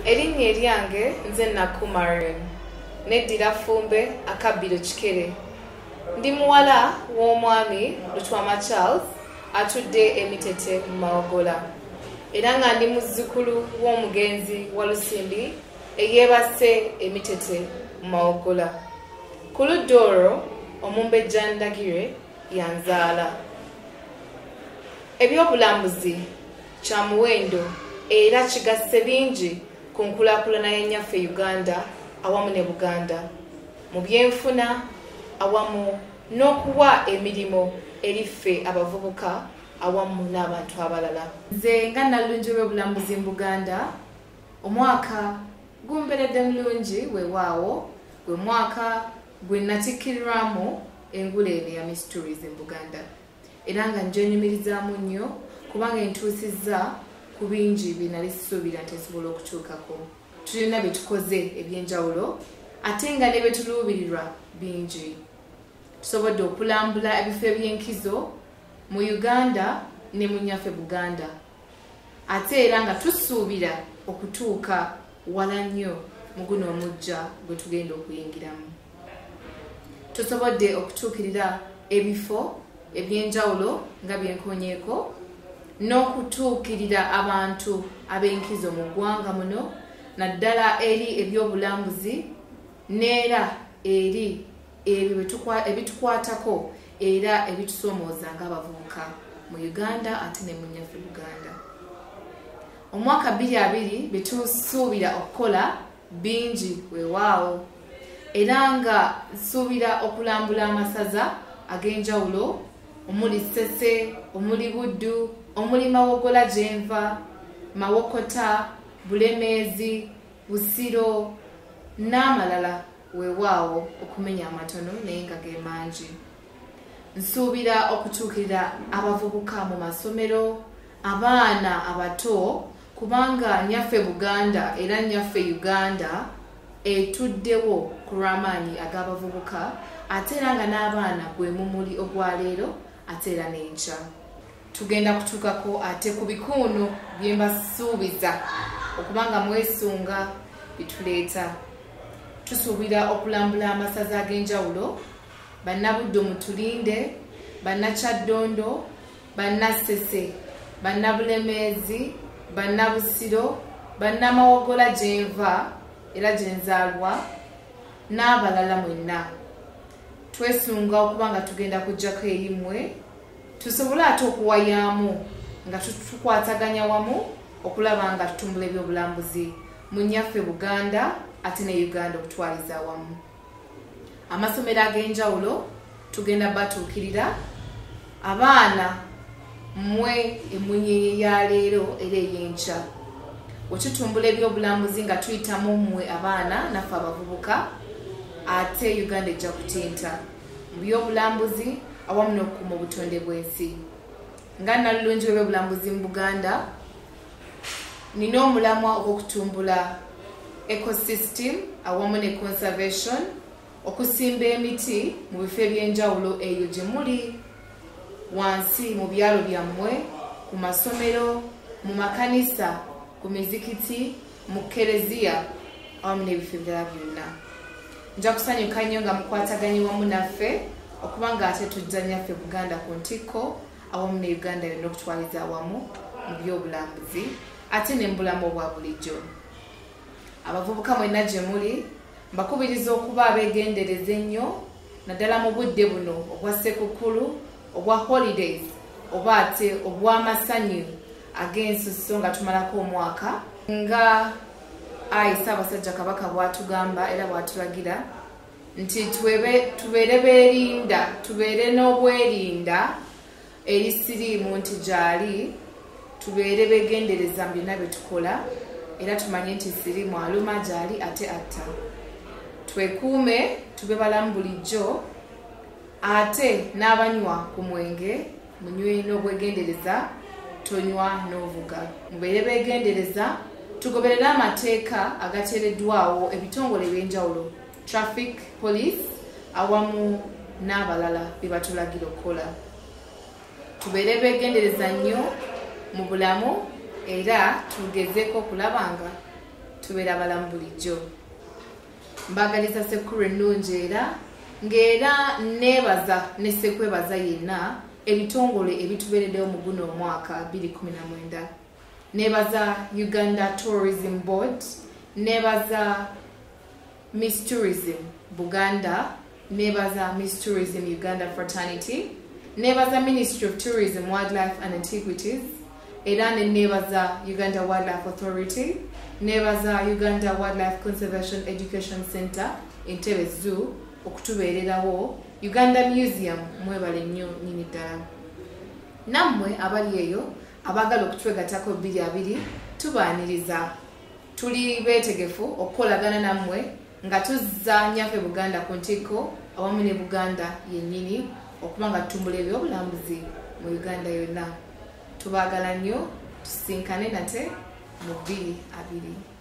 Erinnya eryange nze Nakku Marion, neddira Ffumbe, akabbiro Kikere. Ndi muwala w'omwami Lutwama Charles atudde Emitete mu Mawogola, era nga ndi muzzukulu w'omugenzi Walusimbi eyeebase Emitete mu Mawogola. Ku ludda olwo Omumbejja Ndagire yanzaala. Ebyobulambuzi kya muwendo era kigasse bingi ku nkulaakulana ya nnyaffe Uganda awamu ne Buganda mu byenfuna awamu n'okuwa emirimu eri ffe abavubuka awamu n'abantu abalala. Nze nga Nnalungi w'ebyobulambuzi mu Buganda, omwaka gumberedde mulungi, weewaawo gwe mwaka gwe natikkirirwamu engule eno ya Miss Tourism Buganda, era nga njenyumirizaamu nnyo kubanga entuusizza ku bingi bye nali sisuubira nti nsobola okutuukako. Tulina bye tukoze eby'enjawulo ate nga ne bye tuluubirirwa bingi. Tusobodde okulambula ebifo eby'enkizo mu Uganda ne mu nnyaffe Buganda, ate era nga tusuubira okutuuka wala nnyo mu guno omujja gwe tugenda okuyingiramu. Tusobodde okutuukirira ebifo eby'enjawulo nga byenkonyeeko n'okutuukirira abantu ab'enkizo mu ggwanga muno, naddala eri ebyobulambuzi n'era eri ebyo ebitukwatako era ebitusoomooza ng'abavubuka mu Uganda ate ne mu nnyaffe Buganda. Omwaka 2020 bye tusuubira okukola bingi, weewaawo, era nga nsuubira okulambula amasaza ag'enjawulo omuli Ssese, omuli Buddu, omuli Mawogola gyenva, Mawokota, Bulemeezi, Busiro n'amalala, weewaawo okumenya amatono naye nga ge mangi. Nsuubira okutuukirira abavubuka mu masomero, abaana abato, kubanga nnyaffe Buganda era nnyaffe Uganda etuddewo ku lw'amaanyi ag'abavubuka, ate era nga n'abaana gwe mumuli ogwaleero ate era n'enkya. Tugenda kutuukako ate ku bikuuno bye mbasuubiza okubanga mwesunga bituleeta. Tusuubira okulambula amasaza ag'enjawulo, Bannabuddu mutulinde, Bannakyaddondo, Bannassese, Bannabulemeezi, Bannabusiro, Bannamawogola gyenva era gyenzaalwa n'abalala mwenna. Twesunga okuba nga tugenda kujjako eri mmwe tusobole ate okuwayaamu nga tukwataganya wamu okulaba nga tutumbula ebyobulambuzi mu nnyaffe Buganda ate ne Uganda okutwaliza awamu. Amasomero ag'enjawulo tugenda batuukirira, abaana mmwe emunyenye ya leero era ey'enkya. Wetutumbula ebyobulambuzi nga tuyitamu mmwe abaana naffe abavubuka, ate Uganda ejja kutinta mu byobulambuzi awamu n'okukuuma obutonde bw'ensi. Nga Nnalulungi w'ebyobulambuzi mu Buganda, nina omulamwa ogw'okutumbula ecosystem awamu ne conservation, okusimba emiti mu bifo eby'enjawulo eyo gye muli wansi mu byalo byammwe, ku masomero, mu makanisa, ku mizikiti, mu kereziya awamu n'ebifo ebirala byonna. Nja kusanyuka nnyo nga mukwataganye wamu naffe okuba nga ate tujja nnyaffe Buganda ku ntikko awamu ne Uganda yonna okutwaliza awamu mu byobulambuzi ate ne mu bulamu obwa bulijjo. Abavubuka mwenna gye muli, mbakubiriza okuba abeegendereza ennyo naddala mu budde buno obwa Ssekukkulu, obwa holidays oba ate obw'amasanyu ag'ensusso nga tumalako omwaka, nga ayi Ssaabasajja Kabaka bw'atugamba era bw'atulagira nti tubeere beerinda, tubeere n'obwerinda eri siriimu nti gy'ali, tubeere beegendereza mu byonna bye tukola era tumanye nti siriimu aluma gy'ali ate atta. Twekuume, tube balamu bulijjo, ate n'abanywa ku mwenge munywe n'obwegendereza, tonywa n'ovuga. Mubeere beegendereza, tugoberere amateeka agateereddwawo ebitongole eby'enjawulo, traffic police awamu n'abalala bye batulagira okukola. Tubeere beegendereza nnyo mu bulamu era tugezeeko okulaba nga Tubeera balamu bulijjo. Mbaagaliza Ssekkulu ennungi, era ng'era neebaza ne ssekwebaza yenna ebitongole ebitubeereddewo mu guno omwaka 2019. Neebaza Uganda Tourism Board, neebaza Miss Tourism Buganda, neebaza Miss Tourism Uganda Fraternity, neebaza Ministry of Tourism, Wildlife and Antiquities, era ne neebaza Uganda Wildlife Authority, neebaza Uganda Wildlife Conservation Education Center, Entebbe Zoo, okutubeererawo. Uganda Museum, mwebale nnyo nnyini ddala. Nammwe abali eyo abaagala okutwegattako 2020, tubaaniriza. Tuli beetegefu okukolagana nammwe nga tuzza Nnyaffe Buganda ku ntikko awamu ne Buganda yennyini, okuba nga tutumbula ebyobulambuzi mu Uganda yonna. Tubaagala nnyo, tusinkane nate mu 2020.